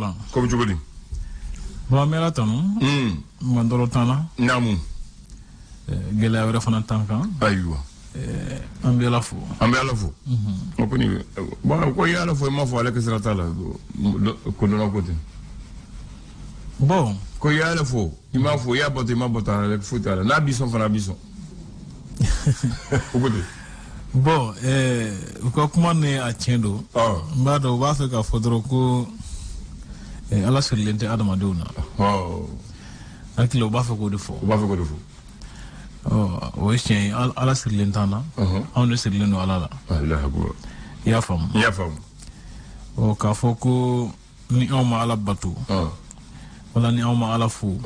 Falan. Ko bɛ cogo di? Bon, an bɛ Ala tanu. Mandɔrɔ t'an na. Naamu. Gɛlɛya wɛrɛ fana t'an kan. Ayiwa. An bɛ Ala fo. An bɛ Ala fo. O kɔni, bon, ko i ye Ala fo, i m'a fɔ ale ka sira t'a la, ko dɔnna ko ten. Bon. Ko i ye Ala fo, i m'a fo, i y'a bato, i m'a bato, ale foyi t'a la. N'a b'i sɔn fana, a b'i sɔn. O ko ten. Bon, u ka kuma ni a tiɲɛ don. N b'a dɔn u b'a fɛ k'a fɔ dɔrɔn ko Ala sirilen tɛ adamadenw na. Hakili u b'a fɛ k'o de fɔ. U b'a fɛ k'o de fɔ. O ye tiɲɛ ye, Ala sirilen t'an na. Anw de sirilen don Ala la. I y'a faamu? N y'a faamu. Ɔ, k'a fɔ ko ni anw ma Ala bato, wala ni anw ma Ala fo,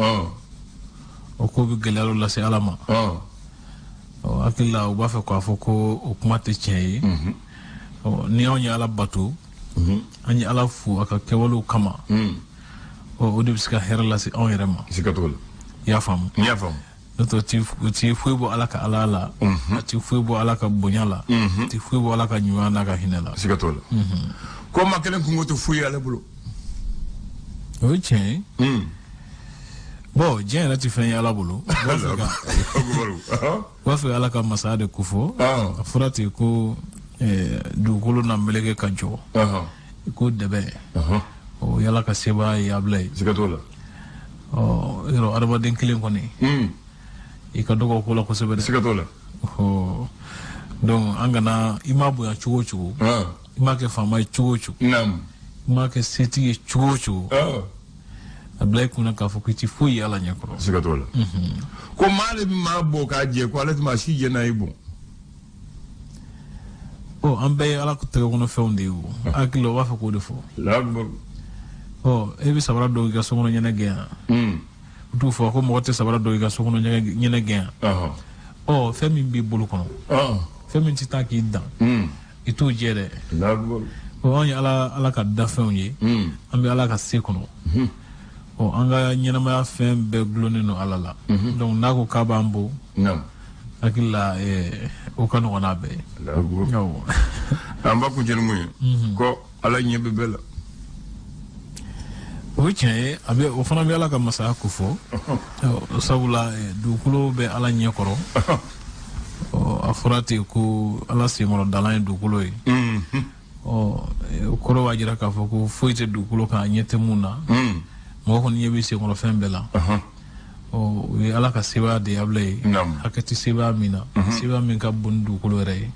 o ko bɛ gɛlɛya dɔ lase Ala ma. Ɔ, hakili la u b'a fɛ k'a fɔ ko o kuma tɛ tiɲɛ ye. Ɔ, ni anw ye Ala bato, an ye Ala fo a ka kɛwalew kama, ɔ, o de bɛ se ka hɛrɛ lase anw yɛrɛ ma. Siga t'o la. I y'a faamu? N y'a faamu. N'o tɛ o ti foyi bɔ Ala ka Ala la, a ti foyi bɔ Ala ka bonya la, a ti foyi bɔ Ala ka ɲuman n'a ka hinɛ la. Siga t'o la. Ko maa kelen kunko tɛ foyi ye ale bolo. O ye tiɲɛ ye. Bon, diɲɛ yɛrɛ tɛ fɛn ye Ala bolo. U b'a fɛ Ala ka masaya de kofɔ. A fɔra ten ko dugukolo na meleke ka jɔ. Ko dɛbɛ. O ye Ala ka sebaaya ye, Abulaye ye. Siga t'o la. Ɔ, yɔrɔ adamaden kelen kɔni, i ka dɔgɔ ko la kosɛbɛ dɛ. Siga t'o la. Ɔ, donc an kana i m'a bonya cogo o cogo, i m'a kɛ faama ye cogo o cogo, i m'a kɛ setigi ye cogo o cogo, a bila i kunna k'a fɔ k'i ti foyi ye Ala ɲɛkɔrɔ. Siga t'o la. Ko maa de bɛ maa bɔ k'a jɛ, ko ale tɛ maa si jɛ n'a y'i bɔ. Ɔ, an bɛɛ ye Ala tɛgɛ kɔnɔ fɛnw de ye o. Hakili la u b'a fɛ k'o de fɔ. Ɔ, e bɛ sabara dɔw i ka so kɔnɔ ɲɛnɛ gɛn yan. U t'u fɔ ko mɔgɔ tɛ sabara dɔw i ka so kɔnɔ ɲɛnɛ gɛn yan. Ɔ, fɛn min b'i bolo kɔnɔ, fɛn min tɛ taa k'i dan, i t'o jɛ dɛ. Ɔ, anw ye Ala ka dafɛnw ye, an bɛ Ala ka se kɔnɔ. Ɔ, an ka ɲɛnamaya fɛn bɛɛ gulonnen don Ala la. Donc n'a ko k'a b'an bɔ, hakili la o ka nɔgɔn n'a bɛɛ ye. An b'a kuncɛ ni mun ye? Ko Ala ɲɛ bɛ bɛɛ la. O ye tiɲɛ ye, a bɛ o fana bɛ Ala ka masaya ko fɔ. Sabula dugukolo bɛ Ala ɲɛ kɔrɔ. Ɔ, a fɔra ten ko Ala senkɔrɔ dalan ye dugukolo ye. Ɔ, o kɔrɔ b'a jira k'a fɔ ko foyi tɛ dugukolo kan a ɲɛ tɛ mun na. Mɔgɔ kɔni ɲɛ b'i senkɔrɔ fɛn bɛɛ la. Ɔ, o ye Ala ka sebaaya de ye, Abulaye. Hakɛ tɛ sebaaya min na, sebaaya min ka bon ni dugukolo yɛrɛ ye.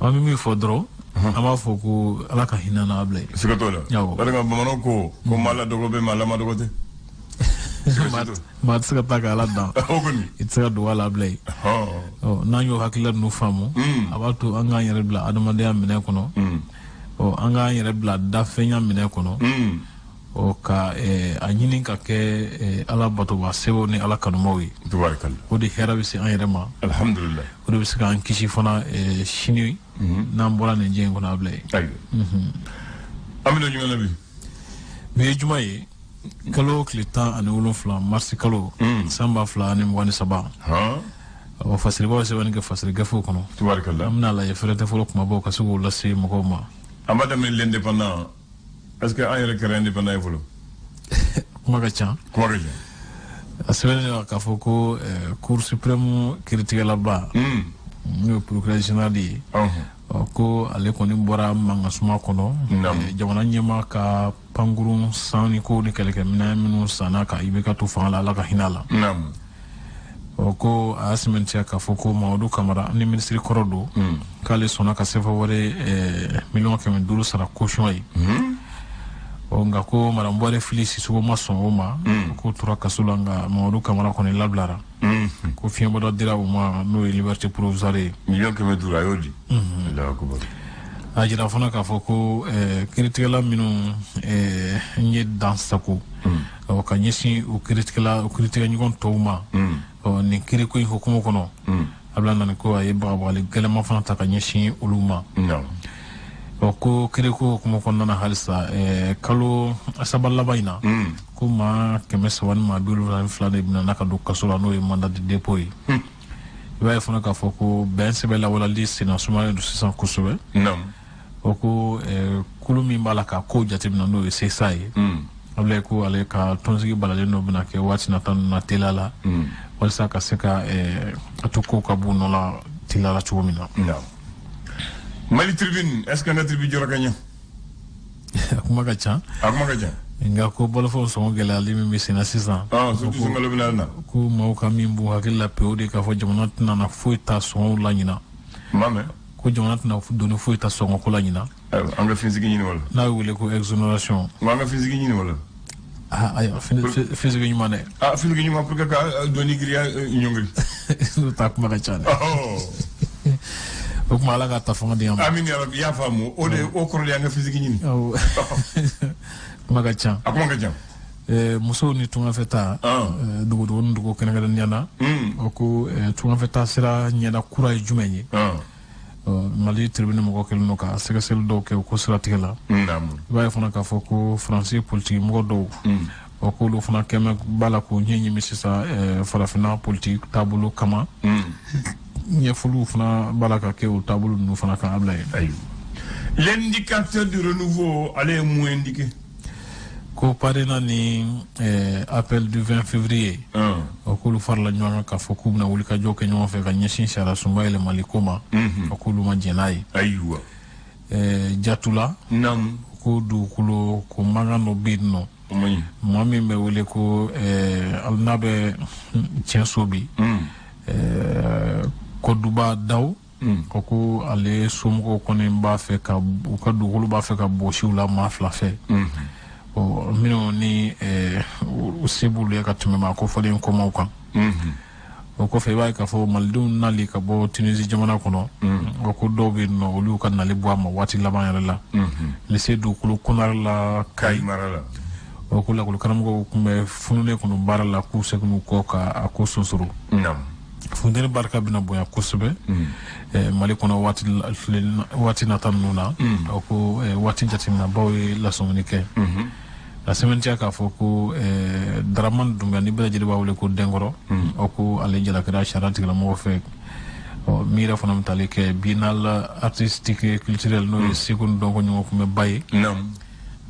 An bɛ min fɔ dɔrɔn, an b'a fɔ ko Ala ka hinɛ na, Abulaye. Siga t'o la. Parce que bamananw ko ko maa la dɔgɔ bɛ maa la ma dɔgɔ tɛ. Maa tɛ se ka taa ka Ala dan. I tɛ se ka dogo a la, Abulaye. Ɔ, n'an y'o hakilila ninnu faamu, a b'a to an k'an yɛrɛ bila adamadenya minɛ kɔnɔ. Ɔ, an k'an yɛrɛ bila dafɛnya minɛ kɔnɔ. Ɔ, ka a ɲini ka kɛ Ala batoba sew ni Ala kanumaw ye. O de hɛrɛ bɛ se an yɛrɛ ma. Alhamdulillah. O de bɛ se k'an kisi fana sini n'an bɔra nin diɲɛ in kɔnɔ, Abulaye. An bɛ don jumɛn na bi? Bi ye juma ye, kalo tile 17, marisi kalo, san 2023. Ɔ, fasiribaw sɛbɛnni kɛ fasiri gafew kɔnɔ. An bɛna lajɛ fɛrɛ tɛ fɔlɔ kumabaw ka se k'o lase mɔgɔw ma. An b'a daminɛ l'indépendant. Est-ce que an yɛrɛ kɛra indépendant ye fɔlɔ? Kuma ka ca. Kuma ka ca. A sɛbɛnnen don k'a fɔ ko Cour suprême kiiritigɛlaba, n'o ye procureur général ye, ko ale kɔni bɔra mankan suma kɔnɔ, jamana ɲɛmaa ka pankurun san ni ko ni kɛlɛkɛminɛn minnu sanna ka IBK to fanga la, Ala ka hinɛ a la. Ɔ, ko a y'a sɛmɛntiya k'a fɔ ko Mamadu Kamara ni minisiri kɔrɔ don, k'ale sɔnna ka sefa wari 500 million sara caution ye. Ɔ, nka ko madame Buware Fili Sisoko ma sɔn o ma, k'o tora kaso la, nka Mamadu Kamara kɔni labilara, ko fiɲɛbɔda dira u ma, n'o ye liberté provisoire ye. 500 million, a y'o di. A jira fana k'a fɔ ko kiiritigɛla minnu n ye dan sago ka ɲɛsin u kiiritigɛla u kiiritigɛ ɲɔgɔn tɔw ma, nin kiiriko in hukumu kɔnɔ, a bila nani ko a ye bagabagali gɛlɛman fana ta ka ɲɛsin olu ma. Ɔ, ko kiiriko hukumu kɔnɔna na halisa, kalo 3 laban in na, ko maa 372 de bɛna ka don kaso la, n'o ye mandat de dépôt ye. I b'a ye fana k'a fɔ ko bɛn sɛbɛn lawaleyali senna sumalen don sisan kosɛbɛ. O ko kulu min b'a la ka ko jateminɛ n'o ye CSA ye. Ablaye ko ale ka tɔnsigi balalen dɔ bɛna kɛ waati nata ninnu na teliya la, walasa ka se ka a to kow ka b'u nɔ la teliya la cogo min na. Mali Tribune, est ce que an ka tribune jɔra ka ɲɛ? A kuma ka ca. A kuma ka ca. Nka ko balofɛnw sɔngɔ gɛlɛyali min bɛ sen na sisan. Surtout sunkalo bɛna na. Ko maaw ka min b'u hakili la pewu de k'a fɔ jamana tɛna na foyi ta sɔngɔw la ɲina. Ma mɛn. Ko jamana tɛna doni foyi ta sɔngɔko la ɲina. Ayiwa, an ka finsigi ɲini wala. N'a ye wele ko exonération. N ko an ka finsigi ɲini wala. Ayiwa, finsigi ɲuman dɛ. Finsigi ɲuman pour que ka doni giriya ɲɔngiri. N'o ta kuma ka ca dɛ. O kuma ala ka ta fanga di an ma. Amin ya rabbi, i y'a faamu o de o kɔrɔ de y'an ka finsigi ɲini. Kuma ka ca. A kuma ka ca. Musow ni tungafɛ ta dogodogo ni dogo kɛrɛnkɛrɛnnenya na. O ko tungafɛ ta sira ɲɛda kura ye jumɛn ye? Mali Tribune mɔgɔ kɛlen don ka sɛgɛsɛgɛli dɔw kɛ o ko siratigɛ la. I b'a ye fana k'a fɔ ko Faransi politiki mɔgɔ dɔw, o k'olu fana kɛmɛ b'a la k'o ɲɛɲini sisan farafinna politiki taabolo kama. Ɲɛfɔliw fana b'a la ka kɛ o taabolo ninnu fana kan Ablaye. L'indicateur du renouveau, ale ye mun indiqué? Ko PADENA ni appel du 20 février, o k'olu farala ɲɔgɔn kan k'a fɔ k'u bɛna wulikajɔ kɛ ɲɔgɔn fɛ ka ɲɛsin sariya sunba yɛlɛmali ko ma. O k'olu ma jɛn n'a ye. Ayiwa. Jatula. Ko dugukolo ko mankan dɔ bɛ yen nɔ. Maa min bɛ wele ko n'a bɛ tiɲɛso bi. Koduba Daw. O ko ale somɔgɔw kɔni b'a fɛ ka u ka dugukolo b'a fɛ ka bɔsi u la maa fila fɛ. Minnu ni u se b'olu ye ka tɛmɛ maa kofɔlen kɔmaw kan. O kɔfɛ i b'a ye k'a fɔ malidenw nali ka bɔ Tunisie jamana kɔnɔ. O ko dɔw bɛ yen nɔ olu ka nali bɔ a ma waati laban yɛrɛ la. Lycée dugukolo konare la Kayi. O ko lakɔli karamɔgɔw tun bɛ fununen kɔnɔ baara la k'u seginna u kɔ ka a ko sonsoro. Funteni barika bɛna bonya kosɛbɛ Mali kɔnɔ waati nata ninnu na. O ko waati jateminɛbaw ye lasɔmini kɛ. La sɛmɛntiya k'a fɔ ko Dramane Doumbia ni bɛɛ lajɛlen b'a wele ko Denkɔrɔ. O ko ale jalakira sariya tigilamɔgɔw fɛ. Min yɛrɛ fana bɛ tali kɛ biennale artistique culturelle n'o ye seko ni dɔnko ɲɔgɔn kunbɛnba ye.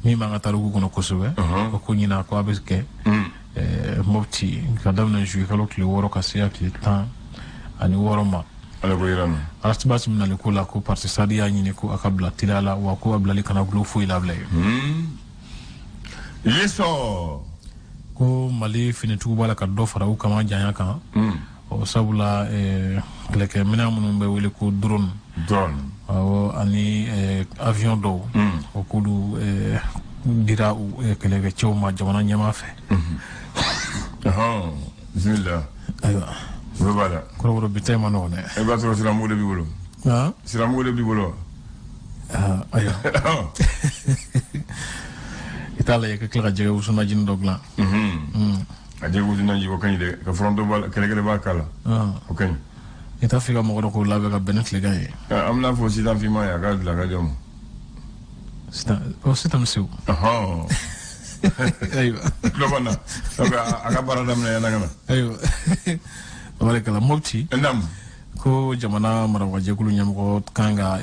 Min b'an ka tariku kɔnɔ kosɛbɛ. O ko ɲinan ko a bɛ kɛ Mopti ka daminɛ juillet kalo tile 6 ka se a tile 16 ma. Ras Bath minɛli ko la ko parti SADI y'a ɲini ko a ka bila teliya la wa ko a bilali kana gulo foyi la bilen. L'essor. Ko Mali finitigiw b'a la ka dɔ fara u kama janya kan. O sabula kɛlɛkɛminɛn minnu bɛ wele ko drone. Awɔ, ani avion dɔw. O k'olu dira kɛlɛkɛcɛw ma jamana ɲɛmaa fɛ. Bismillah. Ayiwa. O b'a la. Kɔrɔbɔrɔ bi ta in ma nɔgɔn dɛ. I b'a sɔrɔ siramugu de b'i bolo. Siramugu de b'i bolo. Ayiwa. I t'a lajɛ ka tila ka jɛgɛ wusu najini dɔ dilan. A jɛgɛ wusu naji o ka ɲi dɛ, ka foronto b'a la, kɛlɛkɛlɛ b'a k'a la. O ka ɲi. I t'a fɛ ka mɔgɔ dɔ k'o labɛn ka bɛn ni tilegan ye. An bɛna fɔ sitan finman ye a k'a dilan ka di ma. Sitan, sitan bɛ se o. Ayiwa. Tulo b'an na. Donc a ka baara daminɛ yanni an ka na. Ayiwa. Tabarikala Mopti. Naamu. Ko jamana marabagajɛkulu ɲɛmɔgɔ kan ka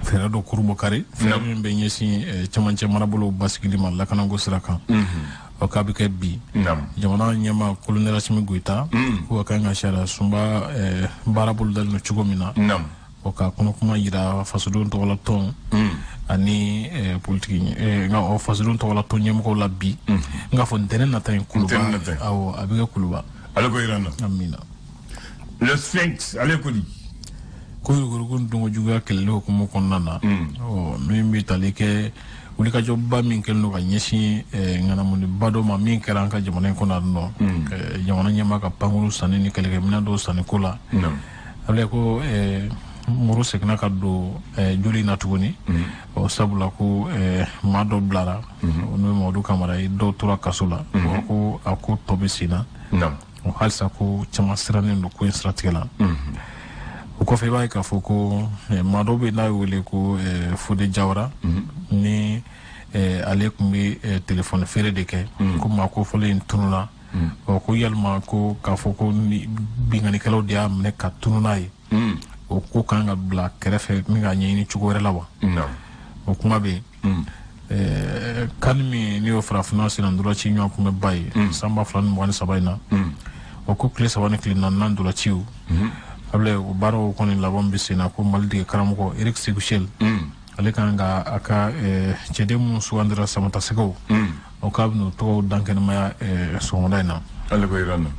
fɛɛrɛ dɔ kurunbɔ kari. Fɛɛrɛ min bɛ ɲɛsin cɛmancɛ marabolow basigili ma lakanako sira kan. O k'a bɛ kɛ bi. Jamana ɲɛmaa colonel Assimi Goïta. Ko a kan ka sariya sunba baara bolodalen don cogo min na. O ka kɔnɔkuma yira fasodenw tɔgɔla tɔn ani politiki nka o fasodenw tɔgɔla tɔn ɲɛmɔgɔw la bi. N k'a fɔ ntɛnɛn nata in Kuluba. Awɔ, a bɛ kɛ Kuluba. Ale ko yira n na. Amina. Le Sphinx, ale ko di? Ko yurugu dɔnko juguya kɛlɛli hukumu kɔnɔna na. Min bɛ tali kɛ wulikajɔba min kɛlen don ka ɲɛsin ŋanamuniba dɔ ma min kɛra an ka jamana in kɔnɔ yan nɔ. Jamana ɲɛmaa ka pankuru sanni ni kɛlɛkɛminɛn dɔw sanni ko la. Ale ko muru seginna ka don joli in na tuguni. O sabula ko maa dɔ bilara. N'o ye Mamadu Kamara ye, dɔw tora kaso la. Ko a ko tɔ bɛ sen na. O halisa ko caman sirannen don ko in siratigɛ la. O kɔfɛ i b'a ye k'a fɔ ko maa dɔ bɛ yen n'a ye wele ko Fode Jawara. Ni ale tun bɛ telefɔni feere de kɛ. Ko maa kofɔlen in tununna. Ko yalima ko k'a fɔ ko binkannikɛlaw de y'a minɛ ka tunun n'a ye. o ko kan ka bila kɛrɛfɛ min ka ɲɛɲini cogo wɛrɛ la wa? O kuma bɛ yen. CAN min n'o ye farafinna sennantolaci ɲɔgɔn kunbɛnba ye san 2023 in na, o ko tile 3 ni tile 4 ntolaciw Ablaye, o baaraw kɔni laban bɛ sen na. Ko Mali dege karamɔgɔ Eric Sékou Chelle, ale kan ka a ka cɛden minnu sugandira samatasɛgɛw, o k'a bɛn'o tɔgɔw dankɛnɛmaya sɔgɔmada in na. Ale ko yira na.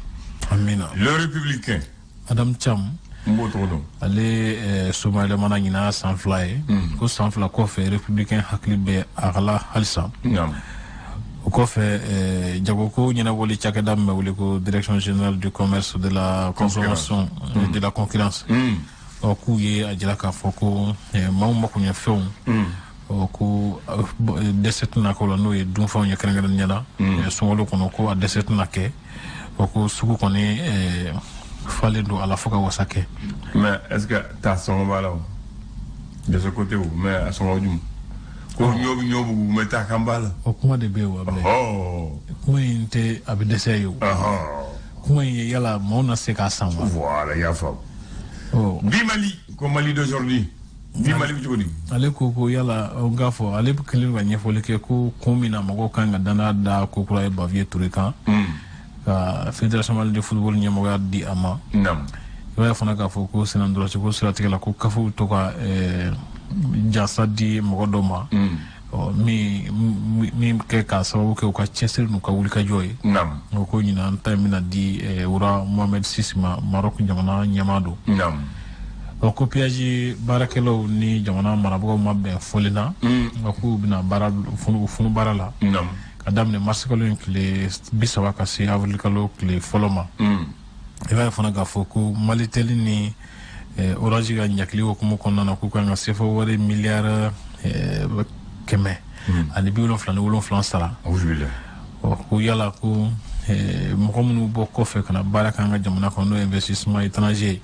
Amina. Le Républicain. Adam Cham. N b'o tɔgɔ dɔn. Ale somayɛlɛmana ɲinan san 2 ye. Ko san 2 kɔfɛ, Républicain hakili bɛ a la halisa. O kɔfɛ, jagoko ɲɛnabɔli cakɛda min bɛ wele ko Direction générale du commerce, de la consommation et de la concurrence, ɔ k'u ye a jira k'a fɔ ko maaw makoɲɛfɛnw, ɔ ko dɛsɛ tɛna k'o la, n'o ye dunfɛnw ye kɛrɛnkɛrɛnnenya la sunkalo kɔnɔ, ko a dɛsɛ tɛna kɛ. O ko sugu kɔni falen don a la fo ka wasa kɛ. Mais est ce que ta sɔngɔ b'a la o dɛsɛ ko tɛ o, mais a sɔngɔ jum ko ɲɔ bɛ ɲɔ bugu, mais ta kan b'a la. O kuma de bɛ yen o, Ablaye. Kuma in tɛ a bɛ dɛsɛ ye o. Kuma in ye yala maaw na se k'a san wa? Voilà, i y'a faamu. Bi Mali ko Mali d'aujourd'hui, bi Mali bɛ cogo di? Ale ko yala n k'a fɔ ale kɛlen don ka ɲɛfɔli kɛ ko kun min na mɔgɔw kan ka danaya da ko kura ye Bavieux Touré kan, ka Fédération malienne de football ɲɛmɔgɔya di a ma. I b'a ye fana k'a fɔ ko sennantolaci ko siratigɛ la, ko kafow to ka jasa di mɔgɔ dɔ ma, min kɛ k'a sababu kɛ u ka cɛsiri n'u ka wulikajɔ ye. O ko ɲinan ta in bɛna di Roi Mohamed VI ma, Maroc jamana ɲɛmaa don. Ɔ ko PAJ baarakɛlaw ni jamana marabagaw ma bɛn fɔlen na, k'u bɛna baara funu baara la ka daminɛ mars kalo in tile 30 ka se avril kalo tile 1 ma. I b'a ye fana k'a fɔ ko Malitel ni Orange ka ɲakili hukumu kɔnɔna na, k'u kan ka CFA wari miliyari 177 sara. Ɔ ko yala ko mɔgɔ minnu bɔ kɔfɛ ka na baara kɛ an ka jamana kɔnɔ, n'o ye investissement étranger ye,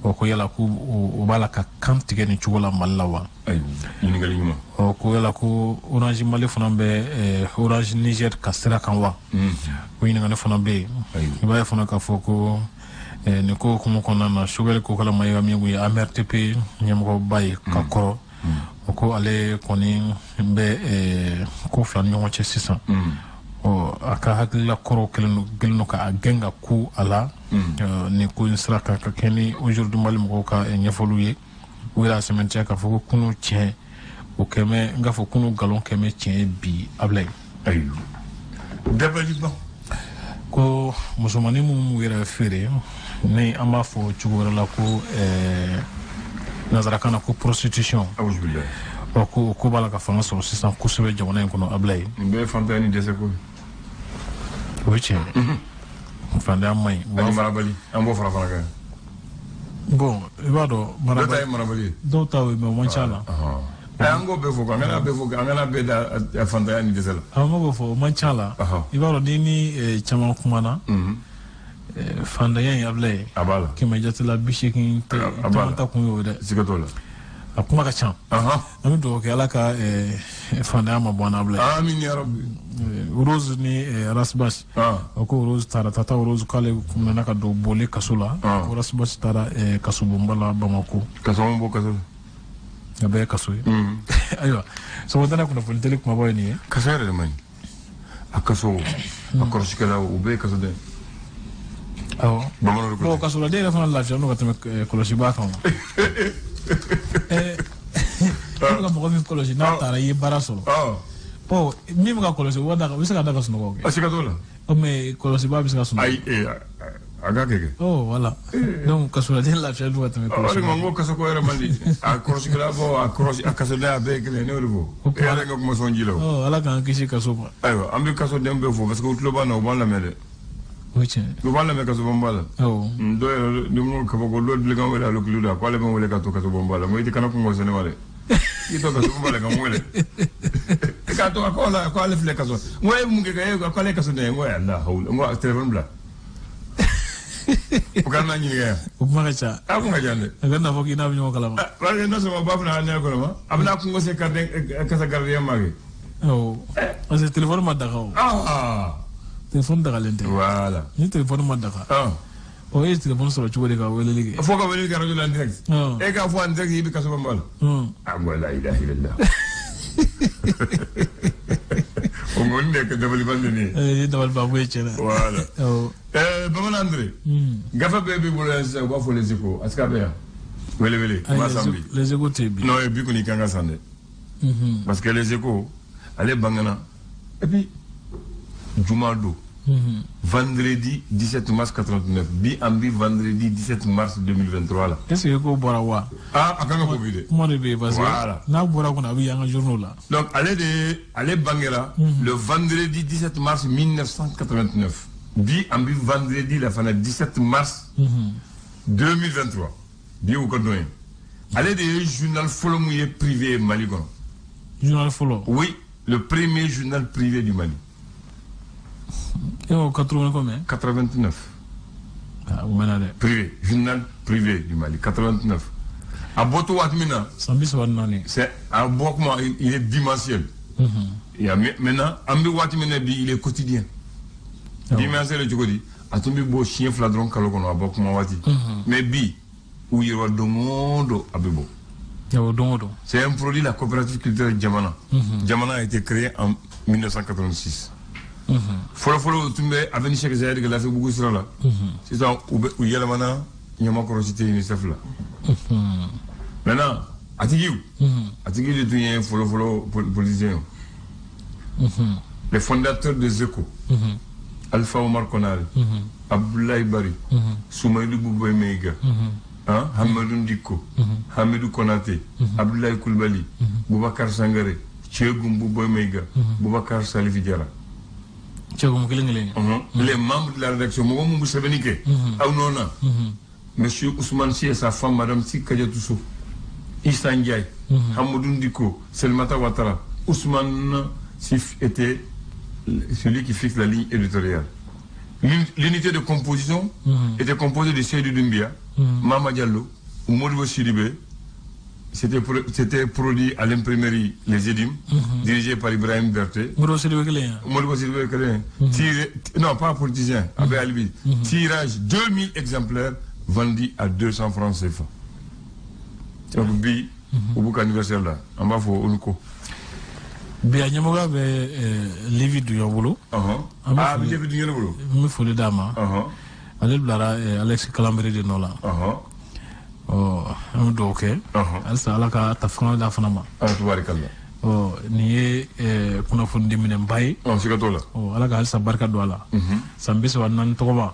ɔ ko yala ko o b'a la ka kan tigɛ nin cogo la Mali la wa? Ɲininkali ɲuman. Ɔ ko yala ko Orange Mali fana bɛ Orange Niger ka sira kan wa? O ɲininkali fana bɛ yen. I b'a ye fana k'a fɔ ko nin ko hukumu kɔnɔna na, Choguel Kokalla Maïga min ye AMRTP ɲɛmɔgɔba ye ka kɔrɔ, o ko ale kɔni bɛ ko fila ni ɲɔgɔn cɛ sisan. Ɔ a ka hakilila kɔrɔ kɛlen don k'a gɛn ka ku a la nin ko in sira kan, ka kɛ ni aujourd'hui Mali mɔgɔw ka ɲɛfɔliw ye. U yɛrɛ sɛmɛntiya k'a fɔ ko kunu tiɲɛ o kɛmɛ, n k'a fɔ kunu nkalon kɛmɛ tiɲɛ ye bi, Ablaye. Ayiwa, dabaliban. Ko musomanin minnu b'u yɛrɛ feere, ni an b'a fɔ cogo wɛrɛ la ko nanzarakan na ko prostitution, ɔ ko o ko b'a la ka fanga sɔrɔ sisan kosɛbɛ jamana in kɔnɔ, Ablaye. Nin bɛɛ ye fantanya ni dɛsɛ ko ye. O ye tiɲɛ ye, fantanya man ɲi. Ani marabali, an b'o fara fana kan. Bon, i b'a dɔn. Dɔw ta ye marabali ye. Dɔw ta ye, mais o man ca la. An k'o bɛɛ fɔ, an kana bɛɛ fɔ, an kana bɛɛ da fantanya ni dɛsɛ la. An b'o fɔ, o man ca la. I b'a dɔn ni caman kumana, fantanya in, Ablaye, a b'a la. 100 jate la 80 tɛ caman ta kun y'o ye dɛ. Siga t'o la. A kuma ka ca. An bɛ dugawu kɛ Ala ka fantanya ma bɔ an na, Ablaye. Amin ya rabbi. Rose ni Rasbach, o ko Rose taara tata Rose k'ale nana ka don boli kaso la, ko Rasbach taara kasobonba la Bamako. Kaso bɔ kaso la. A bɛɛ ye kaso ye. Ayiwa, sɔgɔmada kunnafoni teli kumabaw ye nin ye. Kaso yɛrɛ de man ɲi. A kaso, a kɔlɔsikɛlaw, u bɛɛ ye kasoden. Awɔ. Bamananw de ko ten. Bon, kasoladen yɛrɛ fana lafiya n'o ka tɛmɛ kɔlɔsibaa kan. E bɛ ka mɔgɔ min kɔlɔsi, n'a taara i ye baara sɔrɔ. Bon, min bɛ ka kɔlɔsi, o bɛ se ka da ka sunɔgɔ kɛ. A siga t'o la. Mais kɔlɔsibaa bɛ se ka sunɔgɔ. Ayi, a ka kɛ kɛ. Oh, voilà. Donc kasoladen lafiya don ka tɛmɛ kɔlɔsi. O de ma n ko kasoko yɛrɛ man di. A kɔlɔsikɛla bɔ, a kɔlɔsi, a kasoden, a bɛɛ ye kelen ye, ne y'o de fɔ. E yɛrɛ ka kuma sɔn ji la o. Ɔ, Ala k'an kisi kaso ma. Ayiwa, an bɛ kasoden bɛɛ fo parce que u tulo b'an na, u b'an lamɛn dɛ. O ye tiɲɛ ye. U b'an lamɛn kasobonba la. Awɔ. Dɔw yɛrɛ ni ko kabako, dɔw dilikan wele alo kilo da, k'ale bɛ n wele ka to kasobonba la. N ko i tɛ kana kungo se ne ma dɛ. I to kasobonba la ka n wele. I k'a to a ko la, ko ale filɛ kaso. N ko e ye mun kɛ e ko ale ye kasoden ye. N ko ala hawula. N ko téléphone bila. O kana n'a ɲininka yan. O kuma ka ca. A kuma ka ca dɛ. A kana fɔ k'i n'a bɛ ɲɔgɔn kalama. Parce que non seulement ba fana ne kɔnɔ ma, a bɛna kungo se gardien, kasa gardien ma kɛ. Awɔ. Parce que téléphone ma daga o. Téléphone dagalen tɛ. Voilà. Ni téléphone ma daga. O ye téléphone sɔrɔ cogo di ka weleli kɛ? Fo ka weleli kɛ radio la en direct. E k'a fɔ en direct i bɛ kasobonba la. Ah, la ilaha illallah. O ŋɔni de ka dabaliban de nin ye. Ye dabaliban ko ye tiɲɛ na. Voilà. Bamanan André. Gafe bɛɛ b'i bolo yan sisan, u b'a fɔ Les Échos. Est-ce que a bɛ yan? Wele wele. I b'a san bi. Les Échos tɛ bi. Non, bi kɔni i kan ka san dɛ. Parce que Les Échos, ale bangana. Et puis, juma don. Vendredi 17 mars 89. Bi an bi vendredi 17 mars 2023 la. Est-ce que ko bɔra wa? Ah, a kan ka bɔ bi dɛ. Kuma de bɛ yen parce que n'a bɔra kɔnɔ a bɛ y'an ka journaux la. Donc ale bangera le vendredi 17 mars 1989. Bi an bi vendredi la fana 17 mars 2023. Bi y'u ka don ye. Ale de ye journal fɔlɔ mun ye privé Mali kɔnɔ. Journal fɔlɔ. Oui, le premier journal privé du Mali. Et au 80 combien? 89. Ah, o mɛnna dɛ. Privé, journal privé du Mali, 89. A bɔtɔ waati min na. San 34. C'est a bɔ kuma, il est bimensuel. Il y a maintenant an bɛ waati min na bi, il est quotidien. Bimensuel cogo di? A tun bɛ bɔ siɲɛ 2 dɔrɔn kalo kɔnɔ a bɔ kuma waati. Mais bi, u yɛrɛ don o don a bɛ bɔ. Awɔ, don o don. C'est un produit de la coopérative culturelle Jamana. Jamana a été créé en 1986. Fɔlɔ fɔlɔ tun bɛ avenue Cheikh Zayed Lafiyabugu sira la. Sisan u yɛlɛmana Ɲamakɔrɔ cité UNICEF la. Maintenant a tigiw. A tigi de tun ye fɔlɔ fɔlɔ politicien ye. Les fondateurs des Échos. Alpha Omar Konaré. Abdoulaye Barry. Soumaïlou Boubèye Maïga. Hamadoun Dicko. Hamidou Konaté. Abdoulaye Coulibaly. Boubacar Sangaré. Tchegoum Boubèye Maïga. Boubacar Salif Diarra. Tchegoum kelen kelen. Les membres de la rédaction, mɔgɔ mun bɛ sɛbɛnni kɛ. Aw nɔ na. Monsieur Ousmane Sy et sa femme Madame Sy Kadiatou Sow. Issa Ndiaye. Hamadoun Dicko, Selmata Ouattara. Ousmane Sy était celui qui fixe la ligne éditoriale. L'unité de composition était composée de Seydou Doumbia, Mama Diallo, Modibo Sidibé. C'était produit à l'imprimerie Les Édimes, dirigé par Ibrahim Berthé. Modibo Sidibé kelen. Modibo Sidibé kelen. Non, pas politicien, Abbé Alibi. Tirage 2000 exemplaires vendus à 200 francs CFA. Donc, bi, au bout anniversaire là, on va faire Onko. Bi a ɲɛmɔgɔya bɛ Lévi Dunya bolo. Ah, Lévi Dunya bolo. N bɛ foli d'a ma. Ale bilara Alex Kalambere de nɔ la. Ɔ, an bɛ dugawu kɛ. Halisa Ala ka ta fanga d'a fana ma. Ala tubarikala. Ɔ, nin ye kunnafonidiminɛnba ye. Ɔ, siga t'o la. Ɔ, Ala ka halisa barika don a la. San 34 tɔgɔma.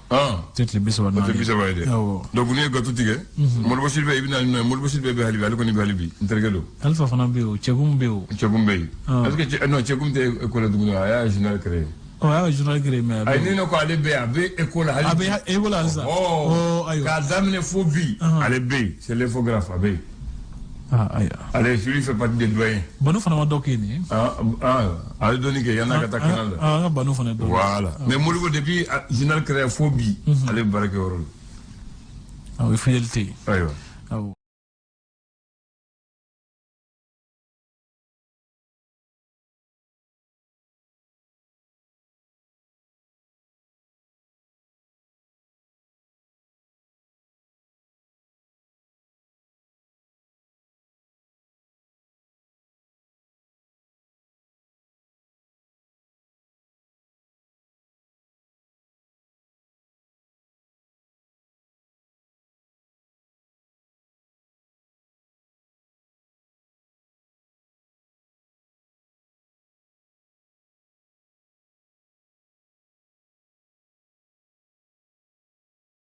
Tɛ tile 34 ye. O tɛ 30 ye dɛ. Awɔ. Donc n'i ye gâteau tigɛ. Modibo Sidibé i bɛ na ni nɔ ye. Modibo Sidibé bɛ hali bi, ale kɔni bɛ hali bi. N terikɛ don. Alpha fana bɛ yen o, Cɛkum bɛ yen o. Cɛkum bɛ yen. Est-ce que non, Cɛkum tɛ école la tuguni, a y'a journal créé. Ɔ, a y'a journal créé mais. Ayi, ne ko ale bɛ yen, a bɛ école la hali bi. A bɛ école la halisa. Ɔ, ayiwa. K'a daminɛ fo bi. Ale bɛ yen, c'est l'infographe, a bɛ yen. Ah, ayiwa. Ale, lui fait partie des doyens. Banu fana ma dɔ kɛ nin ye. Ah, ah, ale dɔnni kɛ yan'a ka taa canal la. Ah, an ka Banu fana dɔn. Voilà. Mais Modibo depuis journal créé fo bi, ale bɛ baara kɛ yɔrɔ la. Ah, o ye fidélité ye. Ayiwa. Awɔ.